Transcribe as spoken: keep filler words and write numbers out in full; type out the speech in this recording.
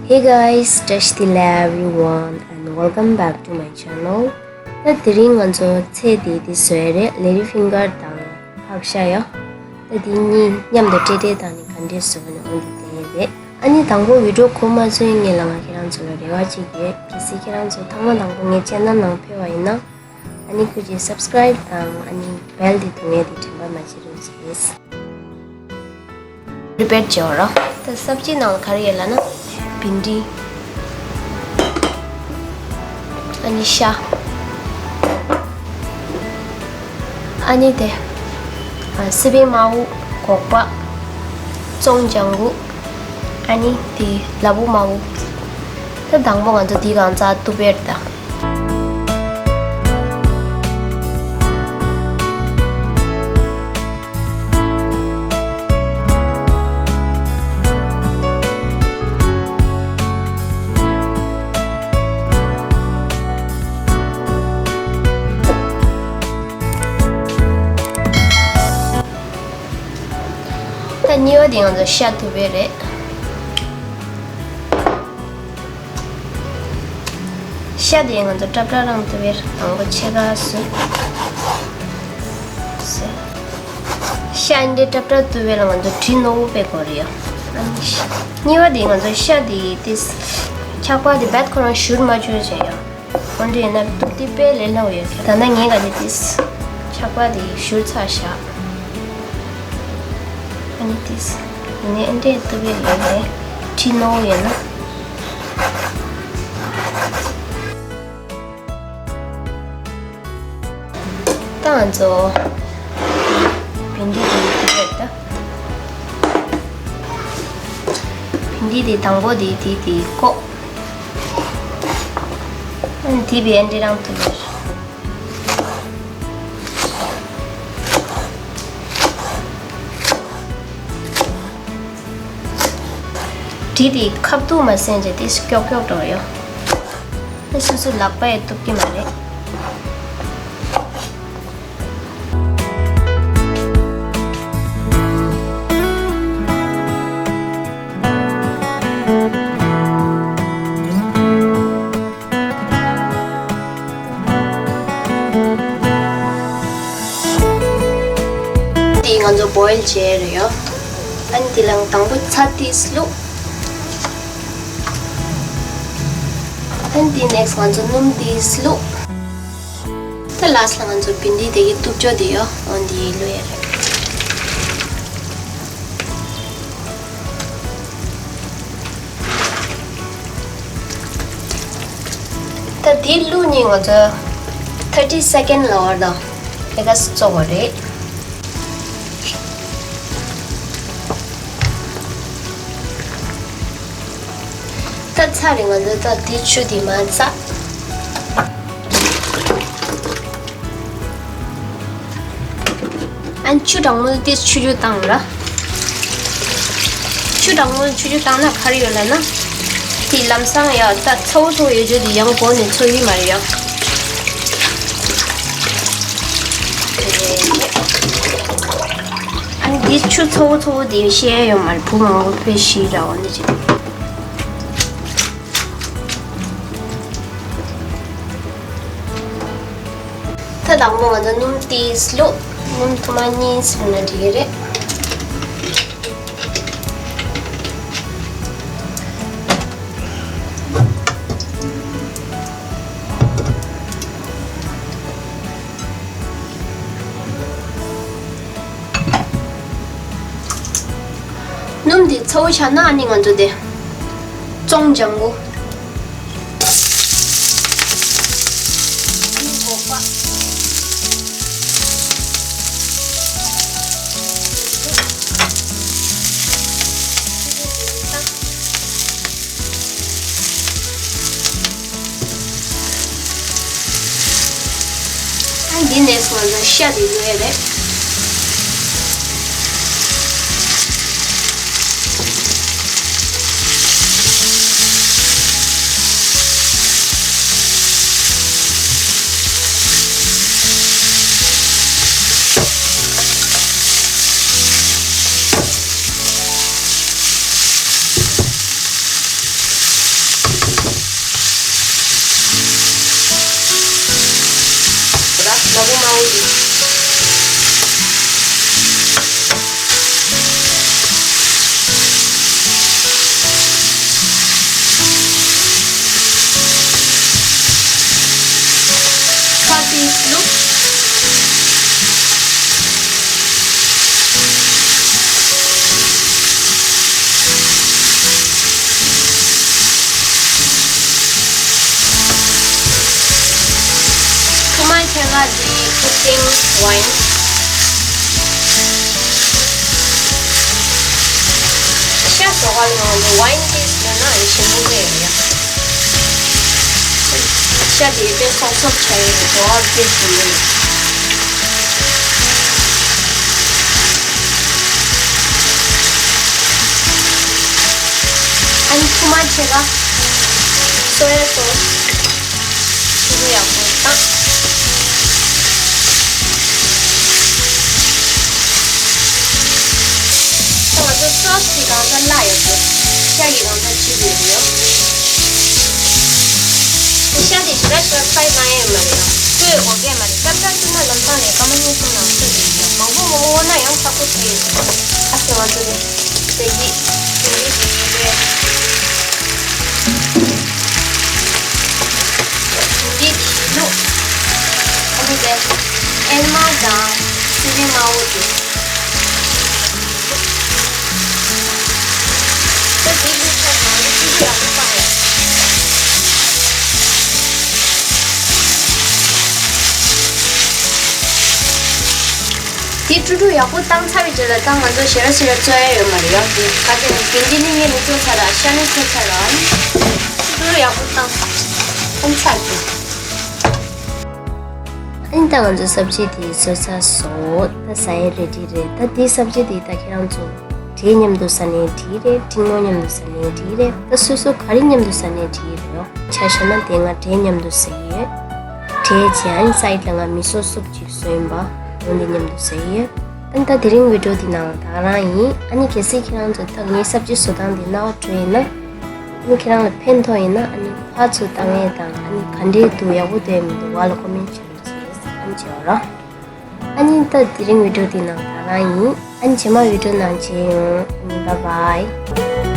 Hey guys, བཀྲ་ཤིས་བདེ་ལེགས་everyone and welcome back to my channel. ད་དེ་རིང་ང་ཚོ་ཚལ་དེ་དེ་བཟོས་རེད། Lady finger དང་ཕག་ཤ་ཡ། ད་དེ་གཉིས་མཉམ་དུ་སྤྲེལ་སྤྲེལ་བཏང་ནས་ག་འདྲས་བཟོས་ནས་འོང་གི་དེ་རེད། ཨ་ནི་དང་པོ་བི་ཌིའོ་གོ་མ་ཚོས་ངས་ལ་ང་ཁྱེད་རང་ཚོ་ལ་རེ་བ་གཅིག་ཡོད། གལ་སྲིད་ཁྱེད་རང་ཚོ་ཐེངས་མ་དང་པོ་ངའི་ཆེ་ནལ་ནང་ཕེབས་པ་ཡིན་ན། ཨ་ནི་ཁུ་ཅི་སབ་སི་ཀ་རའིབ་དང་ཨ་ནི་བེལ་དེ་བརྡུང་ཡས་དེ་དྲན་པ་མ་བརྗེད་རོགས་གྱིས། པི་རི་པེར་བྱེད་འོ་ར། ད་སབ་ཇི་ནང་ལ་ག་རེ་ཡོད་ལབ་ན། བིན་ཌི། ཨ་ནི་ཤ། ཨ་ནི་དེ། ཨ་སི་པན་དམར་པོ། སྒོག་པ། ཙོང་ལྗང་གུ། ཨ་ནི་དེ་ལ་ཕུག་དམར་པོ། ད་དང་པོ་ང་ཚོ་འདི་གང་ཚ་ཏུ་པེར་ད། ད་གཉིས་པ་དེ་ང་ཚོ་ཤ་ཏུ་པེར་རེད། ཤ་དེ་ང་ཚོ་ཏྲབ་ཏྲ་རང་ཏུ་པེར་དང་པོ་ཕྱེད་ཀ་བཟོས། ཤ་འདི་ཏྲབ་ཏྲ་ཏུ་པེར་ལ་ང་ཚོ་དྲི་རྣོ་པོ་དཔེ་དགོས་རེད་ཡ། ཨ་ནི་ཤ། གཉིས་པ་དེ་ང་ཚོ་ཤ་དེ་ཏིས་ཆག་པ་དེ་བད་ཁོ་རང་བཞུར་མ་བཅུག་བྱས་ཡ། འོན་ཏེ་ཡིན་ན་ཏུ་ཏི་དཔེ་ལས་སླ་བོ་ཡོད་ཀྱང་། ད་ནང་ངས་ག་ནས་ཏིས་ཆག་པ་དེ་བཞུར་ཚར་བཞག་ཨ་ནི་ཏིས་ཡིན་ནའི་ཨ་འདྲས་ཏུ་པེར་ཡོད་ནའི་དྲི་རྣོ་བོ་ཡོད་ན། ད་ང་ཚོ་བིན་ཌི་དེ་ཏུ་པེར་ད། བིན་ཌི་དེ་དང་པོ་དེ་དེ་དེ་ཀོ། ཨ་ནི་དེ་བི་ཨན་ཌི་རང་ཏུ་པེར། དྲི་དེ་ཁ་བཏུག་མ་སེམས་ཀྱི་དེ་སྐྱོག་སྐྱོག་འགྲོ་ཡོད། ཨ་སོ་སོའི་ལག་པ་ཡིས་གཏུབ་ཀྱི་མ་རེད། དེ་ང་ཚོ་བོའིལ་བྱས་རེད་ཡོད། ཨ་ནི་དེ་ལ་དང་པོ་ཚྭ་ཏིས་བླུགས། ཨ་ནི་དེ་ནེགསི་ང་ཚོ་སྣུམ་ཏིས་བླུགས། ད་ལཱསི་ལ་ང་ཚོ་བིན་ཌི་དེ་གི་གཏུབ་ཅོག་དེ་ཡོད། འོ་འདི་བླུགས་ཡ་རེད། ད་དེ་བླུགས་ནས་ང་ཚོ་ཐར་ཊི་སེ་ཀེན་ལ་བར་དང་ཕེ་ཀ་སི་བཙོ་བ་རེད། ད་ཚར་རེད། ང་ཚོ་ད་དེ་ཆུ་དེ་མ་ཚ། ཨ་ནི་ཆུ་གྲང་མོ་དེ་ཆུ་ཆུ་བཏང་ར། ཆུ་གྲང་མོ་ཆུ་ཆུ་བཏང་ན་ག་རེ་ཡོད་ལབ་ན། དེ་ལམ་སང་ཡ་ད་ཚ་བོ་ཚ་བོ་ཡོད་རྒྱུ་དེ་ཡང་གོ་ནས་ཚོ་ཡི་མ་རེད་ཡ། ཨ་ནི་དེ་ཆུ་ཚ་བོ་ཚ་བོ་དེ་བཤད་ཡ་ཡོད་མ་རེད། བུ་མང་པོ་ཕེ་ཤི་ར་འོ་ནི་ཅི། ད་དང་པོ་ང་ཚོ་སྣུམ་ཏིས་བླུགས། སྣུམ་ཐུར་མ་གཉིས་བླུགས་ན་འགྲིག་གི་རེད། སྣུམ་འདི་ཚ་བོ་ཆགས་ན་ཨ་ནི་ང་ཚོ་དེ་ཙོང་ལྗང་གུ། ཨ་ནི་སྒོག་པ། ཨ་འདི་ནས་ང་ཚོ་ཤ་འདི་བླུག་ཡ་རེད། ཨ་འདི་cooking wine། ཤ་བཟོ་ག་ལ་ང་ཚོ་wine དེ་ཡོད་ན་ཞིམ་པོ་རེད་ཡ། ཤ་དེ་དཔེ་སོབ་སོབ་ཆགས་ཡོད་རེད། བཟོ་ག་དཔེ་ཞིམ་པོ་རེད། ཨ་ནི་ཐུ་མ་ཆེ་ག་soya sauce། ཆུ་བོ་ཡག་པོ་བཏང་། ད་ང་ཚོ་སོ་སི་དེ་གང་ས་སླ་ཡོད་པོ། ཤ་ཡི་གང་ས་བྱེད་དགོས་ཡོད། ཤ་དེ་ཞེ་དྲག་ཞེ་དྲག་ཕ་རའི་བཏང་ཡས་ཡོད་མ་རེད་ཡ། བཀོལ་དགོས་ཀྱི་མ་རེད། སྐབས་དང་བསྟུན་ན་ལམ་སང་ནས་སྐར་མ་གཉིས་གསུམ་ནང་བཀོལ་དགོས་ཡོད། མང་པོ་མང་པོ་བཀོལ་ན་ཡང་ཚ་པོ་ཆགས་ཡོད། ཨ་ཙི་ང་ཚོ་དེ། དེ་གི་དེ་གི་དེ་གི་དེ། འདི་བྱིས་ལུག་ཨ་ནི་དེ་ཨེ་མ་དང་སི་རི་མ་འོ་དེ། ད་དེ་ལུག་ཁ་དང་དེ་ཅི་ཡག་པོ་བཏང་ཡ། དེ་དཀྲུག་དཀྲུག་ཡག་པོ་བཏང་ཚར་བའི་རྗེས་ལ་ད་ང་ཚོ་ཞེ་དྲག་ཞེ་དྲག་བཙོ་ཡ་ཡོད་མ་རེད་ཡ། དེ་ག་དེ་ནས་དེ་འདི་ནི་ངས་ནི་བཙོ་ཚར་ར། ཤ་ནི་བཙོ་ཚར་ར། དཀྲུག་དཀྲུག་ཡག་པོ་བཏང་ཚར། བཏང་ཚར་དེ། ཨ་ནི་ད་ང་ཚོ་སབ་ཇི་དེ་བཟོས་ཚར་སོང་། ད་ཟ་ཡས་རེ་ཌི་རེད། ད་དེའི་སབ་ཇི་དེ་ད་ཁྱེད་རང་ཚོ་འབྲས་མཉམ་དུ་ཟ་ནའི་འགྲིག་རེད། ཕྲེང་མོ་མཉམ་དུ་ཟ་ནའི་འགྲིག་རེད། ད་སོ་སོ་ག་རེ་མཉམ་དུ་ཟ་ནའི་འགྲིག་རེད། ཆ་བཞག་ན་དེ་ང་འབྲས་མཉམ་དུ་ཟ་གི་ཡོད། འབྲས་བྱས་ཨ་ནི་སའིཌ་ལ་ང་མི་སོ་སུབ་ཅིག་བཟོས་ཡིན་པ། འོ་འདི་མཉམ་དུ་ཟ་གི་ཡོད། ཨ་ནི་ད་དེ་རིང་བི་ཌི་ཡོ་འདི་ནང་ལ་ད་ག་རང་ཡིན། ཨ་ནི་གལ་སྲིད་ཁྱེད་རང་ཚོ་ད་ངའི་སབ་ཇི་བཟོ་སྟངས་འདི་རྣ་བ་འགྲོ་ཡིན་ན། ཨ་ནི་ཁྱེད་རང་ལ་ཕན་ཐོགས་ཡིན་ན་ཨ་ནི་ཕར་ཚུར་བཏང་ཡས་དང་ཨ་ནི་ག་འདྲས་འདུག་ཡག་པོ་འདུག་ཡ་མི་འདུག་བ་ལ་ཀོ་མེན་ཊི་བྱེད་རོགས་བྱེད། ཨ་ནི་བྱེད་རོགས། ཨ་ནི་ད་དེ་རིང་བི་ཌི་ཡོ་འདི་ནང་ད་ག་རང་ཡིན། ཨ་ནི་རྗེས་མ་བི་ཌི་ཡོ་ནང་མཇལ་ཡོང་། ཨ་ནི་བཱའི་བཱའི།